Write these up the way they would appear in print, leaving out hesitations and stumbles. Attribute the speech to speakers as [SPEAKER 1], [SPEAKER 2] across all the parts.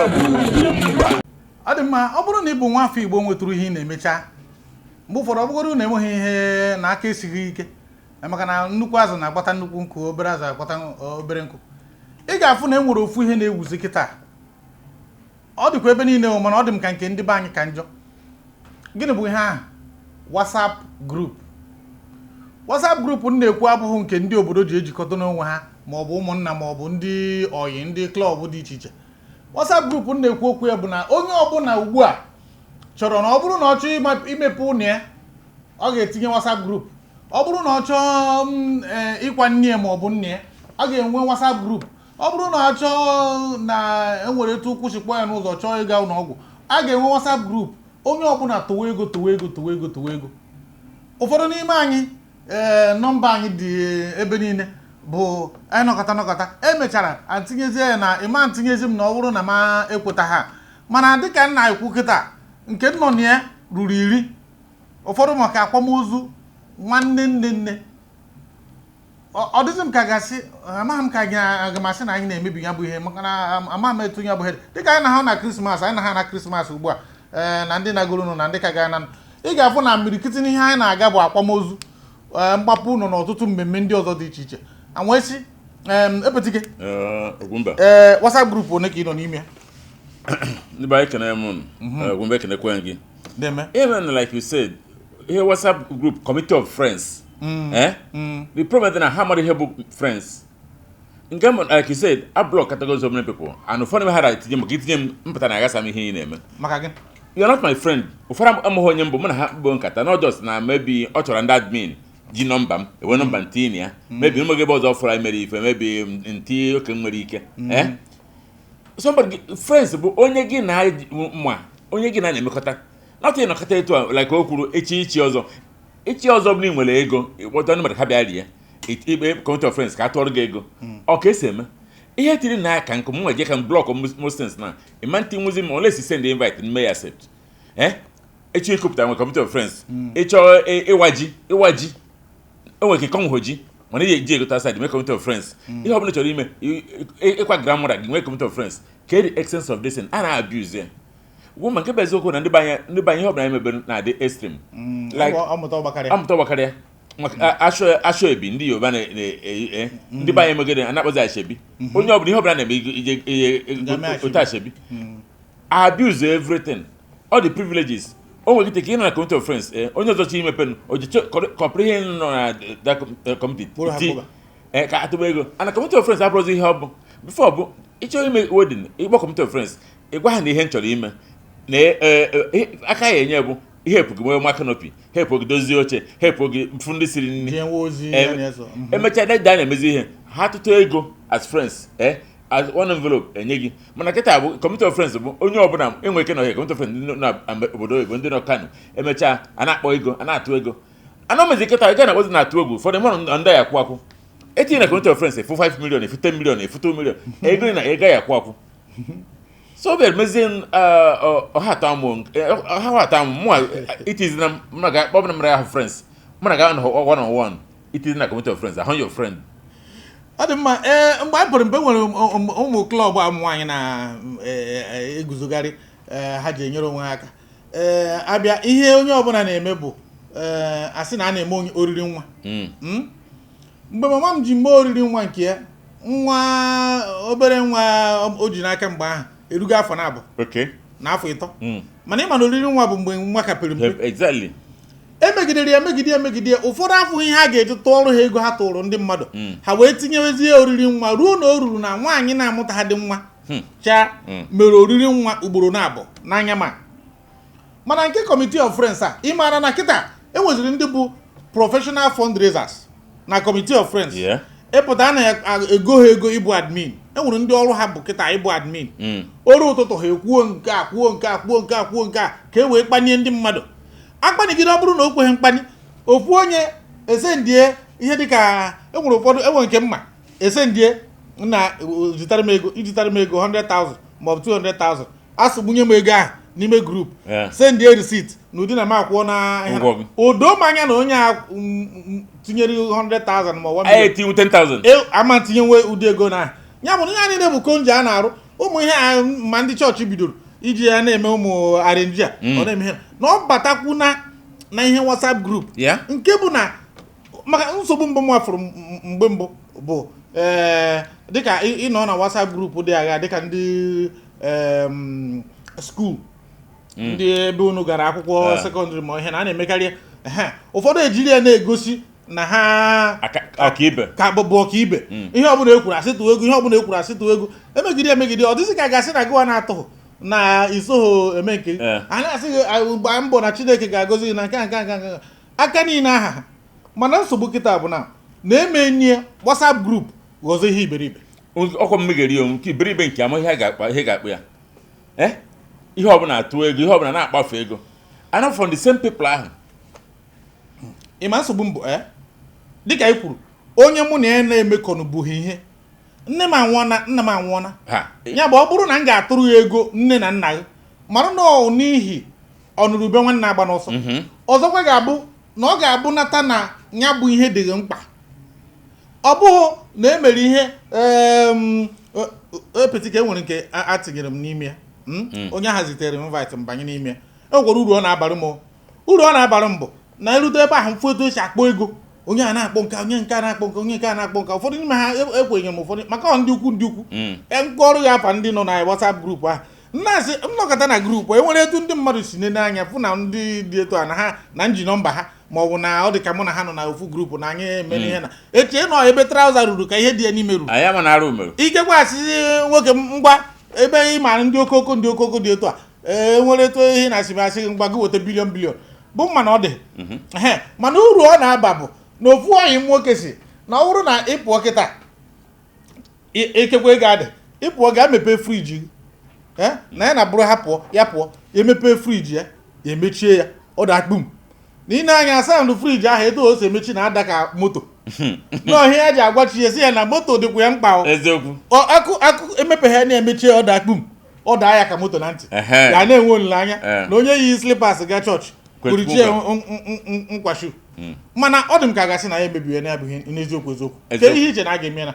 [SPEAKER 1] Ọ bụ Ugwumba.
[SPEAKER 2] Ọ dị mma. Ọ bụrụ na ị bụ nwa afọ Igbo nwetụrụ ihe ị na-emecha, mgbe ụfọdụ ọ bụgoro na enweghị ihe na aka esighị ike, maka na nnukwu azụ na-agbata nnukwu nkụ, obere azụ agbata obere nkụ, ị ga-afụ na e nwere ofu ihe na-ewuzi kịta. Ọ dịkwa ebe niile o, mana ọ dị m ka nke ndị be anyị ka njọ. Gịnị bụ ihe ahụ? WhatsApp group. WhatsApp group m na-ekwu abụghị nke ndị obodo ji ejikọta n'onwe ha, maọbụ ụmụnna, maọbụ ndị oyi, ndị club dị iche iche. WhatsApp group m na-ekwu okwu ya bụ na onye ọbụla ugbu a chọrọ na ọ bụrụ na ọ chọọ imepe ụlọ ya, ọ ga-etinye WhatsApp group. Ọ bụrụ na ọ chọọ ịkwa nne ya maọbụ nne ya, ọ ga-enwe WhatsApp group. Ọ bụrụ na ọ chọọ na enwere etu ụkwụ si kpọọ ya n'ụzọ, chọọ ịga ụlọ ọgwụ, a ga-enwe WhatsApp group. Onye ọbụla tụwa ego, tụwa ego, tụwa ego, tụwa ego. Ụfọdụ n'ime anyị, nọmba anyị dị ebe niile, bụ anyị nọkọta nọkọta, emechara atinyezie ya na ịma ntinyezi m na ọ bụrụ na m ekweta ha. Mana dịka m na-ekwu kịta, nke m nọ na ya ruru 10, ụfọdụ maka akwamozu nwanne nne nne. Ọ dịzị m ka gasị, amaghị m ka anyị aga m asị na anyị na-emebi ya bụ ihe, maka na amaghị m etu ya bụ ihe dị. Dịka anyị na ha na Krismas, anyị na ha na Krismas ugbu a, na ndị nagoro na ndị ka ga na, ị ga-afụ na mmirikiti n'ihe anyị na-aga bụ akwamozu, mgbapụ ụlọ na ọtụtụ mmemme ndị ọzọ dị iche iche. Anwesị epetike.
[SPEAKER 3] Ugwumba.
[SPEAKER 2] Ee, WhatsApp group one ka ị nọ n'ime ya?
[SPEAKER 3] Ndị be anyị, ekene m unu. Ugwumba, ekenekwe gị.
[SPEAKER 2] Deme.
[SPEAKER 3] Even like you said, ihe WhatsApp group, committee of friends, eh? The problem dị na ha mara ihe bụ friends. Nke mbụ, like you said, I block categories so many people and ụfọdụ ha na-etinye maka itinye m mpụta na aghasa m ihe ị na-eme.
[SPEAKER 2] Maka gị.
[SPEAKER 3] You are not my friend. Ụfọdụ amaghị onye mbụ mụ na ha bụ nkata, not just na maybe ọ chọrọ ndị admin ji nọmba m ewe nọmba ntinye ya, maybe ụmụ gị ebe ọzọ fọrọ anyị mere ife, maybe ntinye oke m nwere ike, eh? Somebody friends bụ onye gị na ma onye gị na na-emekọta, not ịnọkọta etu a like o kwuru echi ichi ọzọ, ichi ọzọ bụ na ị nwere ego, ịkpọta ndị mmadụ ha bịa rie, ikpe committee of friends ka a tụọrọ gị ego. Ọ ka esi eme ihe tiri na aka nkụ m nwe je ka m block most things na ịma ntị nwụzi m unless you send the invite m may accept, eh? Echi ịkụpụta nwe committee of friends, ịchọọ ịwa ji, ịwa ji enwere ike kọnwụ ji, mana ihe eji egota side mee committee of friends. Ihe ọbụla ị chọrọ ime, ịkwa grandmother gị, nwee committee of friends. Ka the essence of this thing a na-abuse ya gwụ. Ma nke bụ eziokwu na ndị be anyị, ihe ọbụla anyị mebere na-adị extreme, like
[SPEAKER 2] ọmụta ọgbakarịa.
[SPEAKER 3] Amụta ọgbakarịa maka aṣọ ebi ndị Yoruba na ndị be anyị emegide a na-akpọzi ashebi. Onye ọbụla, ihe ọbụla na-eme ije
[SPEAKER 2] Ga-eme ashebi.
[SPEAKER 3] Otu ashebi abuse everything, all the privileges o nwere ike ka ị nọ na committee of friends, onye ọzọ chi imepe o ji kọpụrụ ihe nọ na that committee
[SPEAKER 2] Kpụrụ ha kpụba.
[SPEAKER 3] Ka atụba ego ana. Committee of friends abụrụzi ihe ọ bụ before. Bụ ịchọrọ ime wedding, ịkpọ committee of friends, ịgwa ha na ihe m chọrọ ime na aka ya enye bụ ihe epu gị nwee nwa canopy, ha epu gị dozie oche, ha epu gị mfu ndị siri nri.
[SPEAKER 2] Jee nwe ozi ya na-eso.
[SPEAKER 3] Emechaa dada na-emezi ihe ha tụtụ ego as friends, as one envelope enye gị. Mana kịta bụ committee of friends bụ onye ọbụla enwe ike nọ committee of friends, ndị nọ na obodo oyibo, ndị nọ Kano, emechaa a na-akpọ ego, a na-atụ ego anọmezi. Kịta ego a na-akpọzi na-atụ egwu. Ụfọdụ mmadụ ndị ya akwụ akwụ etinye na committee of friends efu 5 million, efu 10 million, efu 2 million, ego na ego ya akwụ akwụ. So bịara mezie ọha atọ amụ, ọha atọ amụ mụ itizi na mụ na ga kpọ m na ahụ friends, mụ na ga anọ one on one, itizi na committee of friends ahụ your friend.
[SPEAKER 2] Ọ dị mma. Ee, mgbe anyị pụrụ mpe, nwere ụmụ club ụmụ nwaanyị na-eguzogharị ha ji enyere onwe ha aka. Ee, abịa ihe onye ọbụla na-eme bụ asị na a na-eme oriri nwa. Mgbe mama m ji mee oriri nwa nke ya, nwa obere nwa o ji n'aka mgbe ahụ erugo afọ na-abụ na afọ 3. Mana ịma na oriri nwa bụ mgbe nwa ka pere mpe. Emegidere ya, megide ya, megide ya, ụfọdụ afọ ihe a ga-eji tụọrọ ha ego ha tụrụ ndị mmadụ, ha wee tinyewezie oriri nwa ruo na o ruru na nwaanyị na-amụta ha dị nwa chaa mere oriri nwa ugboro na-abụ n'anya. Ma mana nke committee of friends a, ị maara na kịta enweziri ndị bụ professional fundraisers na committee of friends. Ịpụta a na-ego ha ego ịbụ admin. Enwere ndị ọrụ ha bụ kịta ịbụ admin. Oru ụtụtụ ha ekwuo nke a, kwuo nke a, kwuo nke a, kwuo nke a, ka e wee kpanie ndị mmadụ akpanigide. Ọ bụrụ na o kweghị mkpani, ofu onye esendie ihe dịka enwere ụfọdụ enwe nke mma esendie na zitere m ego, izitere m ego 100,000 maọbụ 200,000, asị gbunye m ego ahụ n'ime group, sendie receipt na ụdị na m akwụọ na
[SPEAKER 3] Ụgwọ gị.
[SPEAKER 2] O doo m anya na onye a tinyere 100,000 ma ọ 1
[SPEAKER 3] Anyị
[SPEAKER 2] million
[SPEAKER 3] etinwu 10,000.
[SPEAKER 2] Ama tinye nwe ụdị ego na ya bụ na ya niile bụ konji a na-arụ. Ụmụ ihe a ma ndị chọọchị bidoro iji ya na-eme ụmụ arrange a, ọ na-eme ihe na ọ batakwu na ihe WhatsApp group, nke bụ na maka nsogbu mbụ m afụrụ mgbe mbụ bụ dịka ịnọ na WhatsApp group dị agha, dịka ndị school, ndị ebe unu gara akwụkwọ secondary, ma ihe na a na-emekarị ehe, ụfọdụ ejiri ya na-egosi na ha
[SPEAKER 3] ọkaibe.
[SPEAKER 2] Ka bụ ọkaibe. Ihe ọbụla ekwuru, asị tụọ ego. Ihe ọbụla ekwuru, asị tụọ ego. Emegide emegide, ọ dịzị ka a ga-asị na gịwa na-atụghụ na isoghị eme nke a na-asị gị, gbaa mbọ na Chineke ga-agọzi gị na nke a, nke a, nke a, nke a. Aka niile aha ha. Mana nsogbu kịta bụ na na-eme nye WhatsApp group ghọzie ihe iberibe.
[SPEAKER 3] Ọkwa mmegeri onwe nke iberibe, nke ama ihe ga-akpa, ihe ga-akpụ ya, ihe ọbụla atụ ego, ihe ọbụla na-akpafu ego, and from the same people ahụ.
[SPEAKER 2] Ịma nsogbu mbụ, dịka ị kwuru, onye mụ na ya na-emekọnụbụghị ihe, nne m anwụọna, nna m anwụọna,
[SPEAKER 3] ha
[SPEAKER 2] ya bụ ọ bụrụ na m ga-atụrụ ya ego nne na nna gị, mara na ọ n'ihi ọnụrụbe nwanne agba n'ọsọ. Ọzọkwa ga-abụ na ọ ga-abụ nata na ya bụ ihe dị gị mkpa. Ọ bụghị na emere ihe epeti ka e nwere nke atinyere m n'ime ya, Onye ahụ zitere m invite, m banye n'ime ya. E nwekwara uru ọ na-abara m o. Uru ọ na-abara m bụ na erute ebe ahụ, mfu etu esi akpọ ego, onye a na-akpọ nke, onye nke a na-akpọ nke, onye nke a na-akpọ nke. Ụfọdụ n'ime ha ekwenyere m, ụfọdụ maka ọ ndị ukwu, ndị ukwu. Nkọrụ ya afa ndị nọ na WhatsApp group ahụ, nna-asị nnọkọta na group e nwere etu ndị mmadụ si nene anya fụ na ndị dị etu a na ha na nji nọmba ha, ma ọ bụ na ọ dị ka mụ na ha nọ na ofu group na anyị emere ihe na echee nọ ebe trouser ruru ka ihe dị ya n'ime ruru.
[SPEAKER 3] Anyị ama na arụ mere.
[SPEAKER 2] Ikekwe asịsị nwoke m, ngwa, ebe ị maara ndị okoko, ndị okoko dị etu a, ee, nwere etu ihe na-asị m, asị gị ngwa, gị weta billion billion bụ mma na ọ dị. Ehe, mana uru ọ na-aba bụ na ofu ọyị m nwoke si na ọ bụrụ na ị pụọ kịta, ikekwe ego adị, ị pụọ gaa mepee fridge gị, na ya na bụrụ ha pụọ, ya pụọ, emepee fridge ya, ya emechie ya, ọ da kpum na ị na-anya sound fridge ahụ, etu o si emechi na-ada ka moto n'ọhịa ya ji agwachi ya, si ya na moto dịkwa ya mkpa o.
[SPEAKER 3] Eziokwu.
[SPEAKER 2] Ọ akụ akụ emepeghe ya na-emechie, ọ daa kpum, ọ daa ya ka moto na ntị. Ya na-enwe olileanya na onye yi slippers gaa chọọchị kwurichie nkwashu. Mana ọ dị m ka a ga-asị na ya emebiwe na ya abụghị n'eziokwu eziokwu.
[SPEAKER 3] Eziokwu.
[SPEAKER 2] Kedu ihe iche na a ga-eme na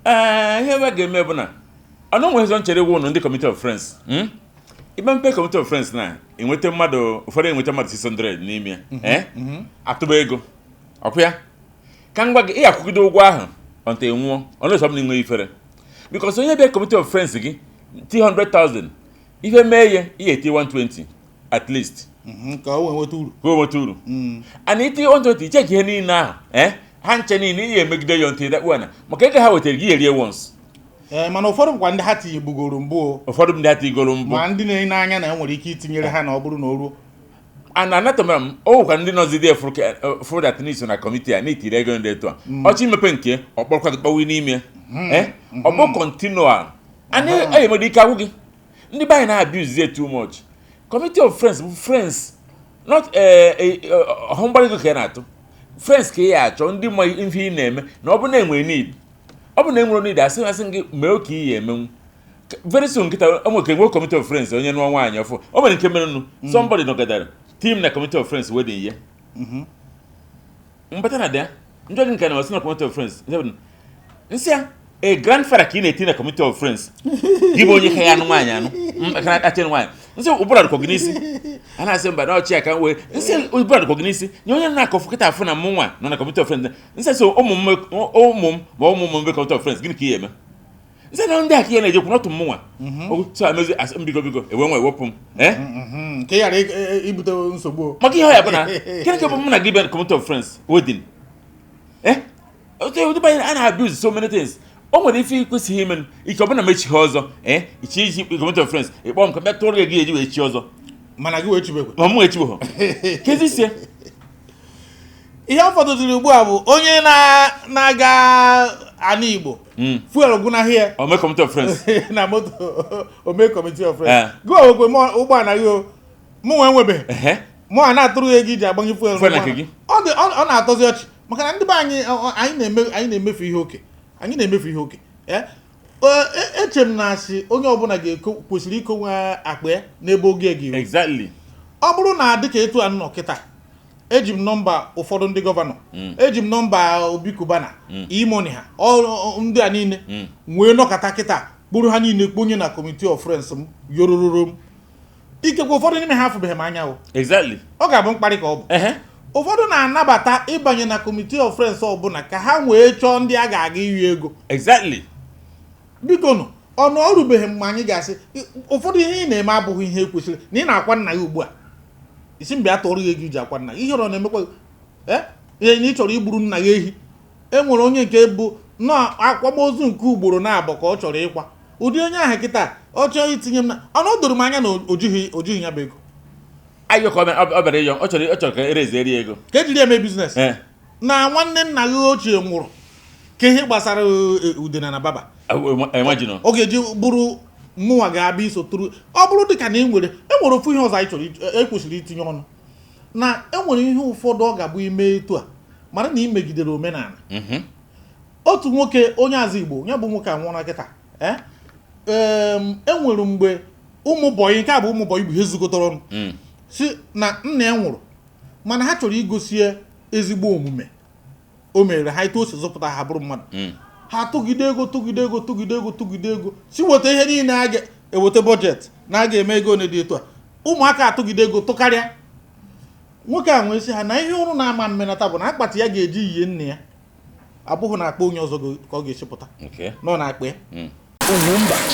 [SPEAKER 3] Ee, ihe ebe a ga-eme bụ na ọnụ nwere ụzọ nchere ụnụ ndị committee of friends, Ibe mpe committee of friends na enweta mmadụ ụfọdụ, enweta mmadụ 600 n'ime ya, atụba ego ọkwa ya ka m gwa gị, ị akwụgide ụgwọ ahụ ọnta enwụọ ọnụ ọsọ bụla inwe ifere, because onye bịa committee of friends gị 200,000, ife mee ya, ihe eti 120 at least.
[SPEAKER 2] Ka o wee nweta uru.
[SPEAKER 3] Ka o nweta uru. And iti 120, icheki ihe niile ahụ, ha nche niile ihe emegide ya ntị dakpuo na maka ego ha wetara gị erie once.
[SPEAKER 2] Ee, mana ụfọdụ bụkwa ndị ha tinyebugoro mbụ o.
[SPEAKER 3] Ụfọdụ ndị ha tigoro mbụ.
[SPEAKER 2] Ma ndị na-enye anya na enwere ike itinyere ha na ọ bụrụ na o ruo.
[SPEAKER 3] And anatomara m o nwekwa ndị nọzide fụrụ that n'iso na committee a na-etiri ego ndị etu a, ọchị imepe nke ọkpọrọkwa gị kpọwa n'ime, ọ bụ continual and e emere ike agwụ gị. Ndị be anyị na-abuse too much. Committee of friends bụ friends, not ọhụ mgbara ego ka ị na-atụ. Friends ka ị ya achọ ndị ma ihe ị na-eme, na ọ bụ na enwere need, ọ bụ na enwere need, asị asị gị mee oke iyi emenwu. Very soon nkịta o nwere ka enwe committee of friends, onye nụọ nwaanyị ọfụ, o nwere nke mere nụ, somebody nọgidere team na committee of friends wedding ya mbata na dị njọ gị nke na ọsị na committee of friends nsị ya, a grandfather ka ị na-eti na committee of friends gị bụ onye ka ya anụ nwaanyị anụ ka na-achị nwaanyị. Nsị ụbụrụ dịkwa gị n'isi, a na-asị mba na ọchị ya ka m wee nsị ụbụrụ dịkwa gị n'isi nye onye na-akọfụ kịta afụ na mụ nwa nọ na committee of friends. Nsị so ụmụ m, ụmụ m ma ụmụ m mbe committee of friends, gịnị ka ị eme? Nsị na ndị a ka ihe na-ejekwu n'otu mụ nwa so emezi asị m biko biko ewe nwa ewepụ m.
[SPEAKER 2] Ka ị ghara ibute nsogbu o.
[SPEAKER 3] Maka ihe ọ ya bụ na gịnị ka bụ mụ na gị bịa na committee of friends wedding, otu ụdị banyere a na-abuse so many things. O nwere ife ikwesịghị ime ike ọbụna mechi ha ọzọ, ichi iji committee of friends ịkpọ m ka bịa tụọrọ gị eji wee chi ọzọ.
[SPEAKER 2] Mana gị wee chibekwe.
[SPEAKER 3] Ma mụ echibeghị kezi sie.
[SPEAKER 2] Ihe ọ fọdụziri ugbu a bụ onye na-aga ana Igbo, fuel gwụnahụ ya,
[SPEAKER 3] o mee committee of friends.
[SPEAKER 2] Na moto, ome committee of friends. Gị onwekwe ụgbọala gị o, mụ nwe enwebeghị. Mụ a na-atụrụ ya ego iji agbanye fuel
[SPEAKER 3] Fuel na
[SPEAKER 2] n'ụgbọala.
[SPEAKER 3] nke gị.
[SPEAKER 2] Ọ na-atọzi ọchị maka na ndị be anyị, anyị na-emefu ihe oke, anyị na-emefu ihe oke. Eche m na asị onye ọbụla ga-eko kwesịrị ikonwe akpa ya n'ebe oge ga-eru. Ọ bụrụ na dịka etu a nọ kịta, eji m nọmba ụfọdụ ndị governor, eji m nọmba Obi Cubana, E-Money ha, ndị a niile nwee nọkọta kịta. Kpụrụ ha niile kponye na committee of friends m, yorororo m. Ikekwe ụfọdụ n'ime ha afụbeghị m anya o. Ọ ga-abụ mkparị ka ọ bụ. Ụfọdụ na-anabata ịbanye na committee of friends ọbụla ka ha wee chọọ ndị a ga-aga iri ego. Biko nụ, ọnụ ọrụbeghị mgbe anyị ga-asị ụfọdụ ihe ị na-eme abụghị ihe kwesịrị na ị na-akwa nna gị ugbu a. Isi mgbe a tụọrọ gị ego iji akwa nna gị, ihe ọ na-emekwa gị ee, ihe na ị chọrọ igburu nna gị ehi. E nwere onye nke bụ nọọ akwamozu nke ugboro na-abụ ka ọ chọrọ ịkwa ụdị onye ahụ kịta ọ chọọ itinye m na ọnụ. O doro m anya na o jighị ya bụ ego.
[SPEAKER 3] Ayọ ka ọ bịara ịyọ, ọ chọrọ ka erezi ego.
[SPEAKER 2] Ka ejiri eme business. Na nwanne nna gị ochie nwụrụ, ka ihe gbasara udene na baba.
[SPEAKER 3] Imagine.
[SPEAKER 2] Ọ ga-eji bụrụ mụnwa ga-abịa iso tụrụ. Ọ bụrụ dịka na e nwere ofu ihe ọzọ anyị chọrọ ekwesịrị itinye ọnụ na e nwere ihe ụfọdụ ọ ga-abụ ime etu a, mara na ị megidere omenala. Otu nwoke onye azụ Igbo, ya bụ nwoke anwụọla kịta. E nwere mgbe ụmụ bọyị, nke a bụ ụmụ bọyị bụ ihe zukọtara ọnụ, si na nna ya nwụrụ, mana ha chọrọ igosi ya ezigbo omume o mere ha, etu o si zụpụta ha bụrụ mmadụ. Ha tụgide ego, tụgide ego, tụgide ego, tụgide ego, si weta ihe niile a ga-eweta, budget na a ga-eme ego one dị etu a. Ụmụaka atụgide ego tụkarịa. Nwoke a nwee sị ha na ihe ụrụ na-ama mmenata bụ na akpati ya ga-eji yie nne ya abụghị na akpa onye ọzọ ka ọ ga-esi pụta. Nọ na akpa ya.
[SPEAKER 1] Ugwumba.